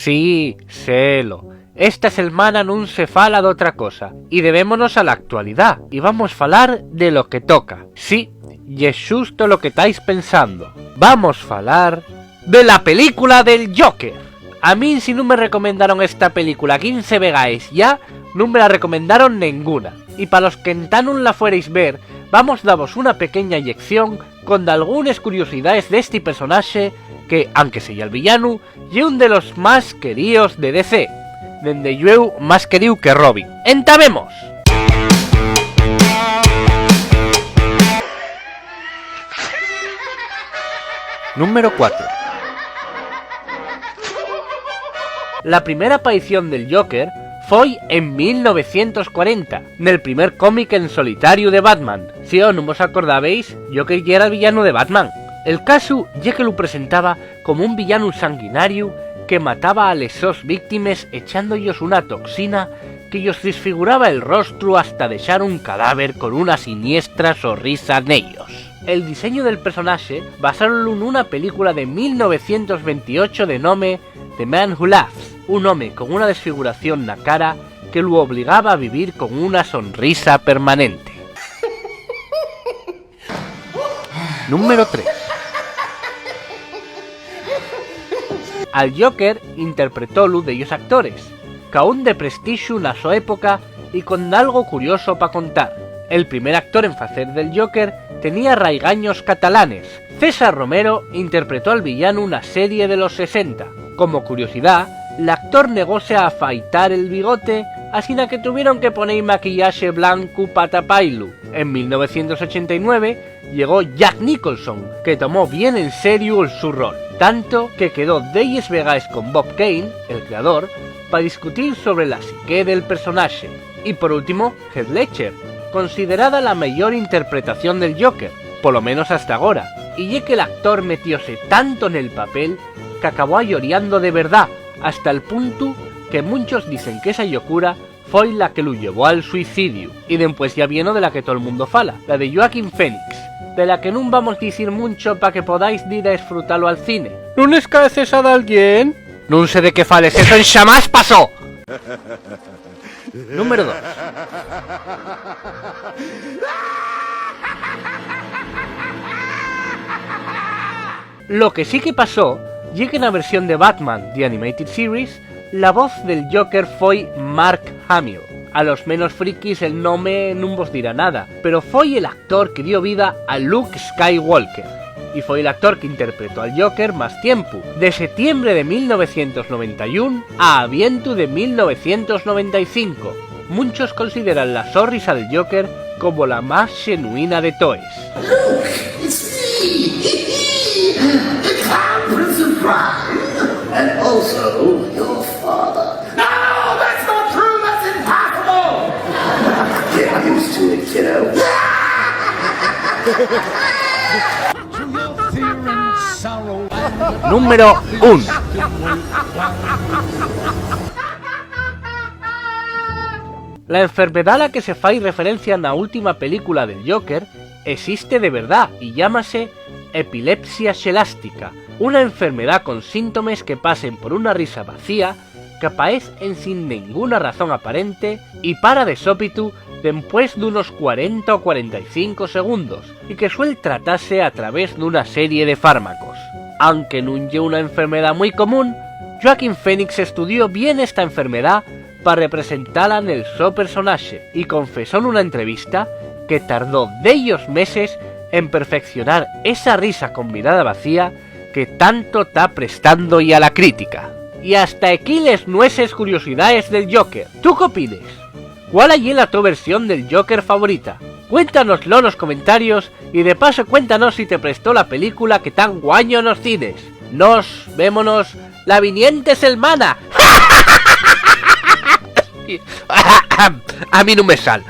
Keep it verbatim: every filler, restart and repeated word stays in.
Sí, sélo. Esta selmana nun se fala d'otra cosa, y debémonos a la actualidá, y vamos falar de lo que toca. Sí, ye xusto lo que tais pensando. Vamos falar de la película del Joker. A min, si nun me recomendaron esta película quince vegaes yá, nun me la recomendaron nenguna. Y pa los qu'entá nun la fuerais ver, vamos davos una pequeña llección con dalgunes curiosidaes d'esti personaxe que, anque seya'l villanu, ye un de los más queríos de D C, dende llueu más queríu que Robin. ¡Entamemos! Número cuatro. La primera aparición del Joker foi en mil novecientos cuarenta, nel primer cómic en solitariu de Batman. Si ós nun vos acordabéis, Joker yera'l villanu de Batman. El casu ye que lu presentaba como un villanu sanguinariu que mataba a les sos víctimes echando-yos una toxina que-yos disfiguraba el rostru hasta dexar un cadáver con una siniestra sorrisa nellos. El diseñu del personaxe basáronlu nuna película de mil novecientos ventiocho de nome The Man Who Laughs, un home con una desfiguración na cara que lu obligaba a vivir con una sonrisa permanente. Número tres. Al Joker interpretólu dellos actores, caún de prestixu na so época y con dalgo curioso pa contar. El primer actor en facer del Joker tenía raigaños catalanes. César Romero interpretó al villanu na serie de los sesenta. Como curiosidá, l'actor negóse a afaitar el bigote, asina que tuvieron que poner maquillaxe blancu pa tapailu. En mil novecientos ochenta y nueve llegó Jack Nicholson, que tomó bien en seriu el su rol, tanto que quedó delles vegaes con Bob Kane, el creador, pa discutir sobre la psique del personaxe. Y por último, Heath Ledger, considerada la meyor interpretación del Joker, polo menos hasta agora, y ye que l'actor metióse tanto nel papel qu'acabó lloriando de verdá, hasta el puntu que munchos dicen qu'esa llocura foi la que lu llevó al suicidiu. Y dempués yá vieno de la que tol mundu fala, la de Joaquin Phoenix, de la que nun vamos dicir muncho pa que podáis dir a esfrutalo al cine. ¿Nun escaeces a dalguien? Nun sé de qué fales, eso enxamás pasó. Número dos. Lo que sí que pasó ye que na versión de Batman The Animated Series, la voz del Joker foi Mark Hamill. A los menos frikis el nome nun vos dirá nada, pero foi el actor que dio vida a Luke Skywalker. Y foi el actor que interpretó al Joker más tiempu, de setiembre de mil novecientos noventa y un a avientu de mil novecientos noventa y cinco. Munchos consideran la so risa del Joker como la más xenuina de toes. Luke, it's me, the Clown Prince of Crime, and also your father. No, that's not true, that's impossible! Get used to it, kiddo. Número uno. La enfermedá a la que se fai referencia na última película del Joker esiste de verdá y llámase epilepsia xelástica, una enfermedá con síntomes que pasen por una risa vacía qu'apaez ensin nenguna razón aparente y para de sópitu dempués d'unos cuarenta o cuarenta y cinco segundos, y que suel tratase a través d'una serie de fármacos. Anque nun ye una enfermedá mui común, Joaquin Phoenix estudió bien esta enfermedá pa representala nel so personaxe, y confesó nuna entrevista que tardó dellos meses en perfeccionar esa risa con mirada vacía que tanto ta prestando-y a la crítica. Y hasta equí les nueses curiosidaes del Joker. ¿Tú qué opines? ¿Cuál ye la to versión del Joker favorita? Cuéntanoslo nos comentarios y de paso cuéntanos si te prestó la película que ta anguaño nos cines. Nos vémonos la viniente selmana. A mí nun me sal.